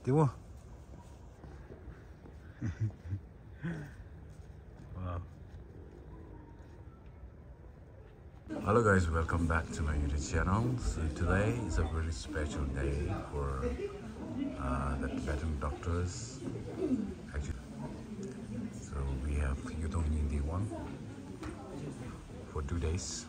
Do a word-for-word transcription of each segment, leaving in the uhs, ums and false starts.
བདེ་བོ། Wow. Hello guys, welcome back to my YouTube channel. So today is a very special day for uh, the Tibetan doctors. Actually, so we have Yudong Yindi one for two days.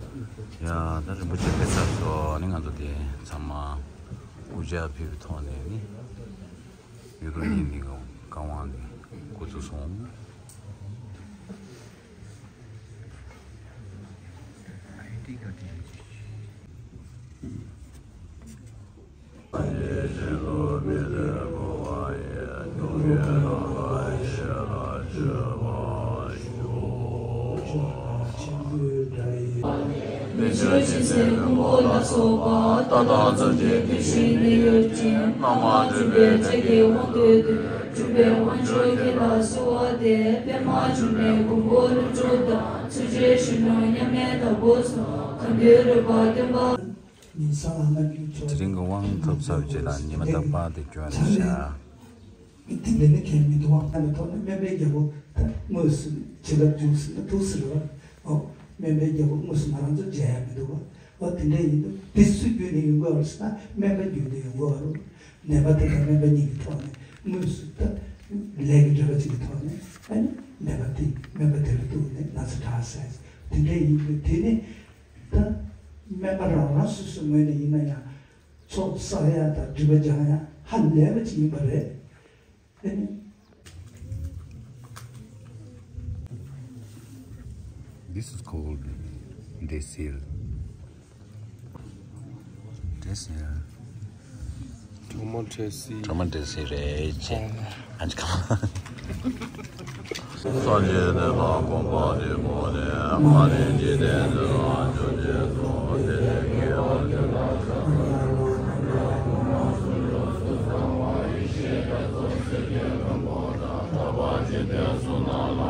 ཡ། ད་རིན་པོ་ཆེ་ཕེབས་ཚར་སོང་། ཨ་ནི་ང་ཚོ་དེ་ཚང་མ་སྐུ་ཕྱྭ་ཕེབས་པའི་ཐོག་ནས་ནི་ཡུལ་དུ་ཉིན་འདི་བཀའ་དབང་འདི་འགོ་བཙུགས་སོང་། དཔལ་འབྱོར་ཅན་ཟེར་མགོན་པོ་ལ་སོགས་པ་ལྟ་སྟངས་ཙམ་གྱིས་དེ་བཞིན་གནས་ཡུལ་ཅན། རྣམ་མང་སྤྲུལ་པའི་སྤྲ་རྒྱས་དབང་བསྐུར་དུས། སྤྲུལ་པའི་དབང་ཕྱུག་ཁྱེད་ལ་གསོལ་བ་འདེབས། པདྨ་འབྱུང་གནས་མགོན་པོ་ཀླུ་སྒྲུབ་དང་། ཚུལ་ཁྲིམས་གཞོན་ནུ་མཉམ་མེད་དྭགས་པོ་སོགས། གང་འདུལ་རོལ་པ་སྟོན་པ། དེ་རིང་གི་དབང་ཐོབ་ཚར་བའི་རྗེས་ལ་ཉི་མ་རྟག་པར་དེ་སྐྱོན་རེད་བཞག་དེ་འདྲ་ནི་གལ་མི་འདུག་ཨ་ནི་ཐོག་ནས་སྨན་པའི་རྒྱལ་པོ་ད་དངོས་སུ་བྱིན་རླབས་འཇུག་ཟིན་ན་ཐུགས་སུ་རེད་བ། ཨོ། སྨན་པའི་རྒྱལ་པོ་དངོས་སུ་ང་རང་ཚོ་མཇལ་ཡ་མི་འདུག་བ། ཨོ། དེ་འདྲ་ཡིན་དུས་དེ་སུ་བརྒྱུད་ནས་ཡོང་དགོས་རེད་ཟེར་ན་སྨན་པ་བརྒྱུད་ནས་ཡོང་དགོས་རེད། ནད་པ་དེ་དང་སྨན་པ་གཉིས་ཀྱི་ཐོག་ནས་དངོས་སུ་ད་ལས་ཀྱི་འབྲེལ་བ་ཅིག་གི་ཐོག་ནས་ཨ་ནི་ནད་པ་དེ་སྨན་པ་དེ་ལ་གཏུགས་ནས་ན་ཚ་དྲག་ཟེར། དེ་འདྲ་ཡིན་དུས་དེ་ནི་ད་སྨན་པ་རང་རང་སོ་སོའི་ངོས་ནས་ཡིན་ན་ཡང་ཚོགས་བསགས་ཡ་དང་སྒྲིབ་པ་སྦྱང་ཡ་ཧ་ལས་པ་ཅིག་ཡིན་པ་རེད། This is called འབྲས་སིལ། འབྲས་སིལ། གྲོ་མ་འབྲས་སིལ། གྲོ་མ་འབྲས་སིལ་རེད་ཅེས། ཨ་ཅི་ཀ་མ། སངས་རྒྱས་བསྟན་པ་གོང་མ་རིན་པོ་ཆེ། མ་ཎི་འཇིག་རྟེན་དུ་བྱོན་ཅེས་སོ། དེ་ལས་དགེ་བ་ཅན་དང་།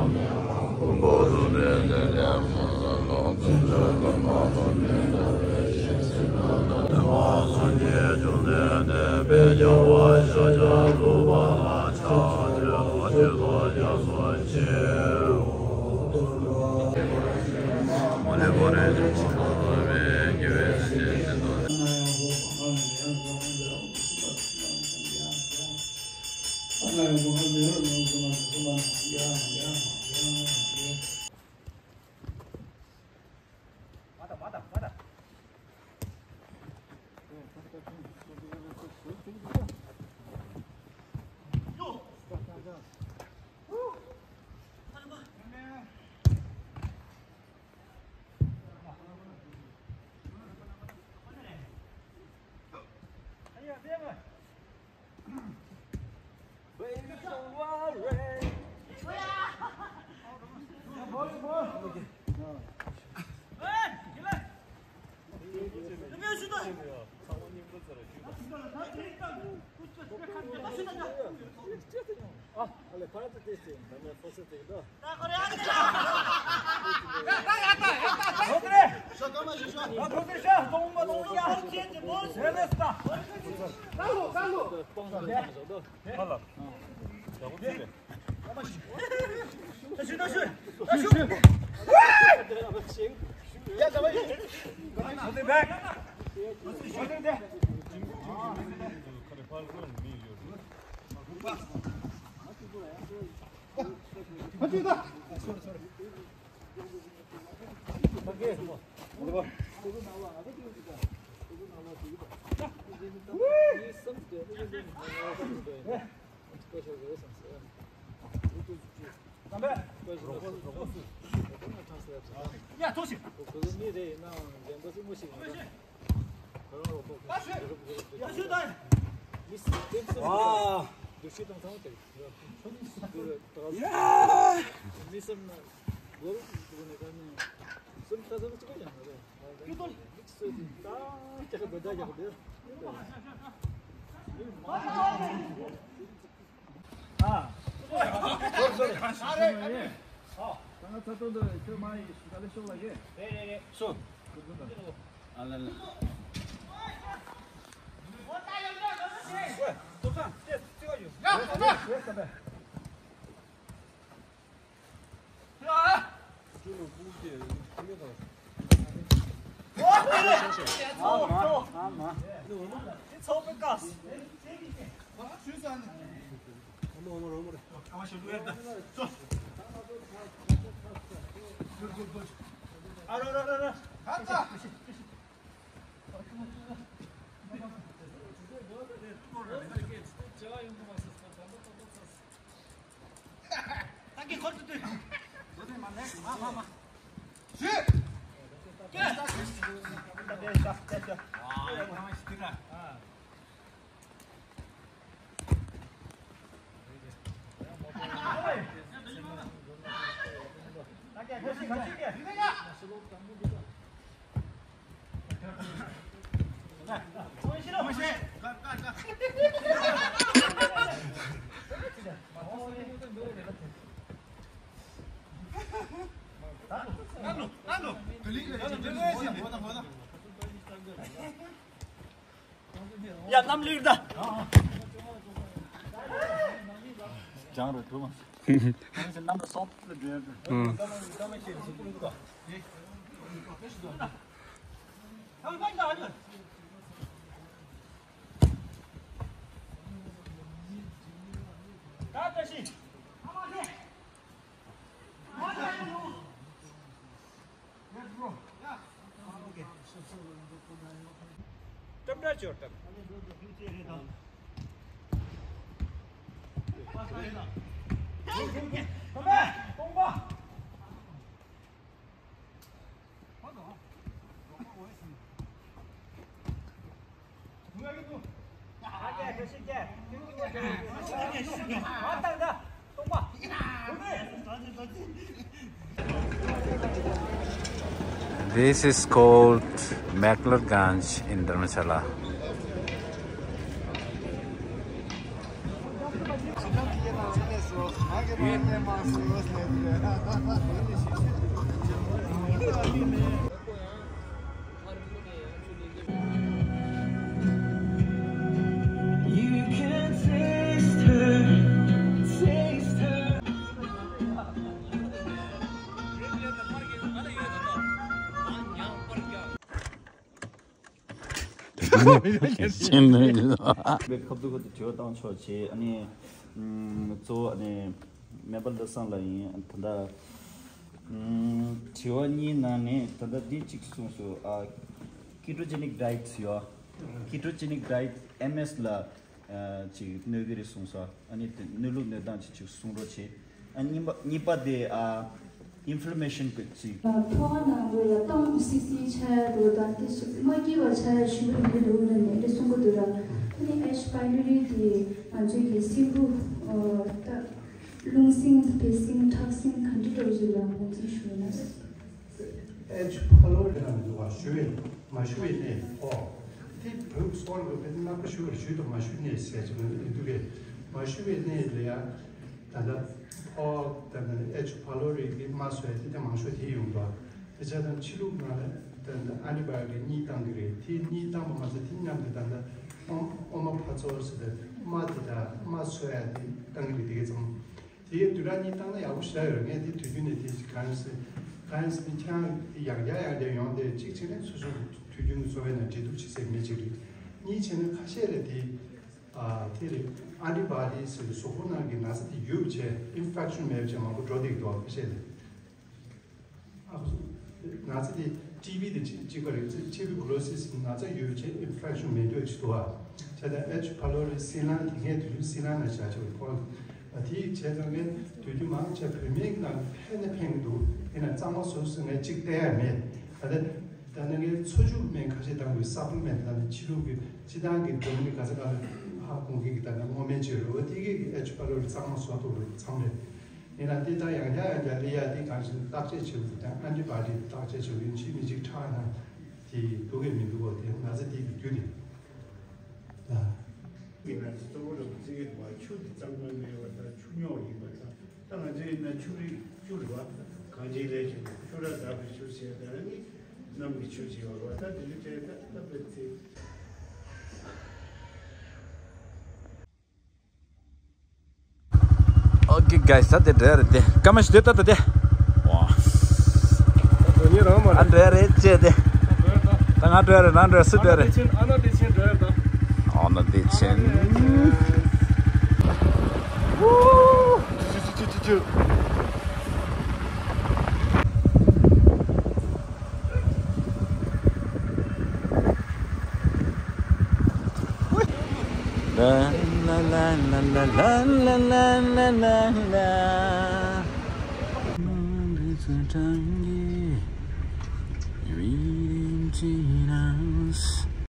ཡ་གནམ་ལིར་ད། ཅང་རེད་ཐུབ་མ། གནམ་ལ་སོབ་ལ་འདྲེན། This is called Meklarganj in Dharamshala. ཁ་ཐུག་ཁ་ཐུག་དྲི་བ་བཏང་ཆོག་བྱས། ཨ་ནི་གཙོ་བོ་ཨ་ནི་སྨན་པ་བློ་བཟང་ལགས་ཡིན། ད་ལྟ་དྲི་བ་གཉིས་ནང་ནས་ད་ལྟ་འདི་གཅིག་གསུངས་སོང་། ཨ། ketogenic diet ཡོད། ketogenic diet M S ལ་ཨ་ཅིག་གནོད་ཀྱི་རེད་གསུངས་སོང་། ཨ་ནི་དེ་གནོད་ལུགས་གནོད་སྟངས་ཅིག་ཅིག་གསུང་རོགས་བྱེད། ཨ་གཉིས་པ་གཉིས་པ་དེ་ཨ་inflammation གི་ཅིག་ཕོ་བ་ནང་ལོགས་ལ་སྟོང་སིག་སིག་ཆགས་ཡ་འདུག་དང་དེ་མ་སྐྱིད་པ་ཆགས་ཡ་ཞེ་པོ་ཡོང་གི་འདུག་ལབ་ནས་འདི་གསུང་གི་འདུག་ར། ཨ་ནི་H pylori དེ་ང་ཚོའི་གི་སྲིན་འབུ་ད་རླུང་སྲིན་བལ་སྲིན་ཁྲག་སྲིན་ག་འདྲ་འདྲ་བོ་ཞིག་ལ་ངོས་འཛིན་ཞུ་ན། H pylori ལ་འདུག་བ། ཞུ་བའི་མ་ཞུ་བའི་གནས། ཨོ། དེ་བོད་སྐད་ལ་དཔེ་རྣམ་པ་ཞུ་བར་ཞུ་དང་མ་ཞུ་གནས་ཟེར་གྱི་མི་འདུག་གས། མ་ཞུ་བའི་གནས་ལ་ཡ། ད་ལྟ་ཨོ་ད་ལྟ་H pylori གི་དམར་གསོད་དེ་ད་མང་ཤོས་དེ་ཡོང་འདུག་དེ་ཆ་ཚང་ཕྱི་ལུགས་ནང་ལ་ད་ལྟ་antibiotic གཉིས་བཏང་གི་རེད། དེ་གཉིས་བཏང་པ་མ་ཟད་དེ་མཉམ་དུ་ད་ལྟ་ཨོ་ཨོ་མ་ཕ་ཚོ་ཟེར་ཏེ་དམར་དེ་དང་དམར་གསོད་ཡ་དེ་བཏང་གི་རེད། དེ་གས་ཚང་། དེ་གས་དུས་རབས་གཉིས་བཏང་ན་ཡག་པོ་ཞེ་དྲག་ཡོད་རེད། ངས་དེ་དུས་རྒྱུན་ནས་དེ་གང་ཡིན་ཟེར་གང་ཡིན་ཟེར་ནས་ཁྱེད་རང་ཡང་བསྐྱར་ཡང་བསྐྱར་ཡོང་དེ་གཅིག་བྱས་ནས་སོ་སོ་དུས་རྒྱུན་གྱི་འཚོ་བའི་ནང་འབྲེལ་གཏུག་བྱེད་སའི་མི་གཅིག་རེད། གཉིས་བྱས་ན་ཁ་ཤས་ལ་དེ་ཨ་དེ་རེད། antibody ཟེར་གཟུགས་པོ་ནང་གི་ན་ཚ་དེ་ཡོད་པ་བྱས་infection མེད་པ་བྱས་མང་པོ་འགྲོ་བསྡད་ཀྱི་འདུག་ཁ་ཤས་ལ། ཨ་ཁུ་ཚོ། ན་ཚ་དེ་ཊི་བི་དང་གཅིག་གཅིག་པ་རེད། ཊུ་བར་ཀུ་ལོ་སི་སི་ན་ཚ་ཡོད་བྱས་ཨིན་ཕེག་ཤོན་མེད་འདོད་ཅིག་འདུག་ཨ། བྱས་ཙང་ཨེཆ་ཕ་ལོ་རི་སྲིན་ལངས་དེ་སྔའི་དུས་རྒྱུན་སྲིན་ལངས་ནང་བཞག་ཆོག་གི་ཁོ། དེ་བྱས་ཙང་ངས་དུས་རྒྱུན་མང་ཆེ་བོད་སྨན་གྱི་ནང་ཕན་ནི་ཕན་གྱི་འདུག་དེ་ན་གཙང་མ་བཟོ་ཟེར་ངས་གཅིག་བསྟན་ཡ་མེད། ད་ལྟ་ད་ནི་ངས་འཚོ་བཅུད་སྨན་ཁ་ཤས་བཏང་དགོས། སབ་ལི་མེན་ཊི་ད་ནི་ཕྱི་ལུགས་ཀྱི་སྤྱི་བཏང་གི་འདོན་གྱི་ག་ས་ག་ལ་ཧ་གོ་གི་གི་ད་ནི་སྔོ་སྨན་བཅོས་རོ་དེ་གི་གི་ཨེཆ་ཕ་ལོ་རི་གཙང་མ་བཟོ་ཐུབ་རེད། མཚམས་རེད། ཡིན་ན་འདི་ལྟར་ཡང་བསྐྱར་ཡང་བསྐྱར་སླེབས་ཡ་འདི་གང་ཞིག་བརྟག་དཔྱད་བྱེད་དགོས། ད་ཨན་ཊི་བྷ་ཡོ་ཊིག་བརྟག་དཔྱད་བྱེད་དགོས། ཡིན་གཅིག་མིན་གཅིག་ཁྲག་ནང་དེ་འདུག་གས་མི་འདུག་གོ། དེ་ན་ཚ་དེ་གི་རྒྱུ་དེ། ཡིན་ན་གཙོ་བོ་རང་ཚིག་གི་བ་ཆུ་དེ་གཙང་མ་མེད་པ་དང་ཆུ་རྙོག་ཡིན་པ་དང་། ད་ང་ཚོའི་ཡིན་ན་ཆུ་རིགས་བཅུ་རེད་བ། གངས་ཅན་ལས་བྱུང་བའི་ཆུ་ར་དྭགས་པའི་ཆུ་ཟེར། ད་ནི་གནམ་གྱི་ཆུ་ཟེར་བ་རེད་བ། ད་དེ་འདྲ་བྱས་ད་ད་དཔེ་ཚེ། ཀི་གའི་ས་དེ་འདྲ་རེད་དེ། ཀ་མ་ཤི་དེ་ཏ་ཏ་དེ། ཝ། ཨ་འདྲ་རེད་ཅེ་དེ། ད་ང་འདྲ་རེད། ང་འདྲ་སུ་འདྲ་རེད། ཨ་ན་དེ་ཆེན།